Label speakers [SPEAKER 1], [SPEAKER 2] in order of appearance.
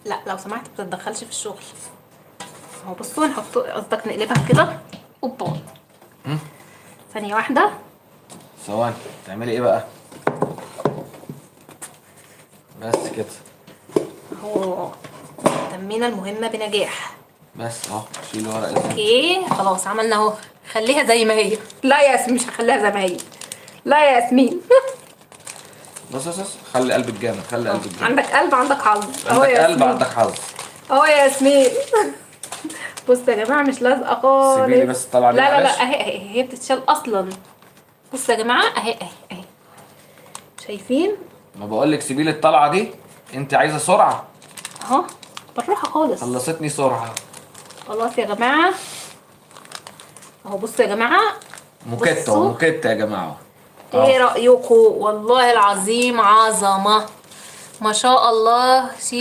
[SPEAKER 1] لا لو سمحت ما تتدخلش في الشغل. اهو بصوا نحط، قصدك نقلبها كده. اوبا، ثانية واحدة.
[SPEAKER 2] ثواني، تعملي ايه بقى؟ بس كده.
[SPEAKER 1] اهو تمينا المهمة بنجاح.
[SPEAKER 2] بس اهو، شيلي ورق الزبدة.
[SPEAKER 1] okay خلاص عملنا اهو، خليها زي ما هي. لا يا ياسمين مش هخليها زي ما هي، لا يا ياسمين.
[SPEAKER 2] بص بص بص، خلي قلبك جامد، خلي قلبك جامد.
[SPEAKER 1] عندك قلب عندك حظ. اهو
[SPEAKER 2] عندك
[SPEAKER 1] يا
[SPEAKER 2] قلب
[SPEAKER 1] ياسمين.
[SPEAKER 2] عندك حظ.
[SPEAKER 1] اهو يا ياسمين. بص يا جماعة مش لازقه خالص.
[SPEAKER 2] سيبيلي بس الطلعة دي
[SPEAKER 1] لا لا
[SPEAKER 2] معلش.
[SPEAKER 1] لا، اهي اهي هي بتتشال اصلا. بص يا جماعة اهي اهي اهي، شايفين؟
[SPEAKER 2] ما بقولك سيبيلي الطلعة دي، انت عايزة سرعة.
[SPEAKER 1] اهو بالراحة خالص.
[SPEAKER 2] خلصتني سرعة.
[SPEAKER 1] خلاص يا جماعة اهو، بصوا يا جماعة.
[SPEAKER 2] موكيت اهو،
[SPEAKER 1] بصوا.
[SPEAKER 2] موكيت يا جماعة.
[SPEAKER 1] ايه
[SPEAKER 2] اهو.
[SPEAKER 1] رأيكم؟ والله العظيم عظمة ما شاء الله.